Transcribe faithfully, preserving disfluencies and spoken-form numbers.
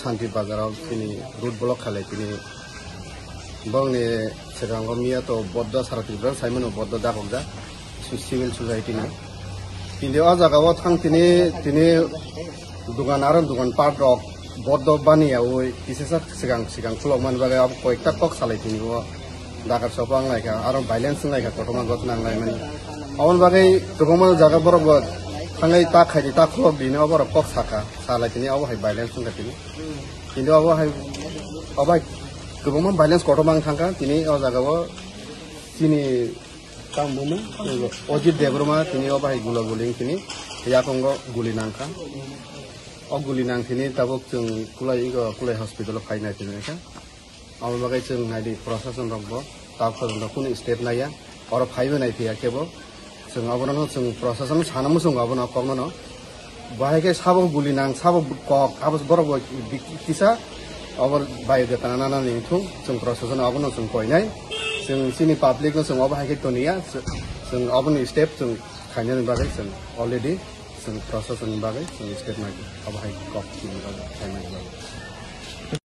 Santi Bazar o chini road block khalai tini. Bongni serango miya to boddo sara Tripura saimano boddo dagok da civil society ni. Tini o jaga o thang tini, tini dugan aro dugan part rok boddo baniya oi kisisa sigang sigang khulok man bagwi abo koikta kok salai tini o. Dakar sopo ang laika, aro violence wng laika, kotorma gotna ang laimani. Aboni bagwi kwbangma jaga borok bo thangwi ta khaidi, ta khulok dini, o borok kok saka, salai tini, abo hai violence wngkha tini. Kintu abo hai, abo hai kwbangma violence kotorma wng thangkha tini o jaga o. Chini tang bumung Ojit Debbarma tini o bahai gula guli wng tini yakungo guli nangkha. O guli nang tini tabuk chwng kulai, kulai hospital o phaina tini kha. Abo bagwi chwng naidi, procession rok bo tabuk rok kunu step naiya, oro phaibo nai phiya kebo. Chwng abono chwng procession sana muchungo abono kokno no. Bahai khe sabo guli nang, sabo kok, abo borok bo bi-, kisa abo biodata nana ni thung, chwng procession abono chwng koinai. Chwng chini public no chwng obo hai khe toniya, chwng abono step chwng khainani bagwi chwng already chwng procession ni bagwi chwng step nai, abo hai kok chini bagwi khainani bagwi.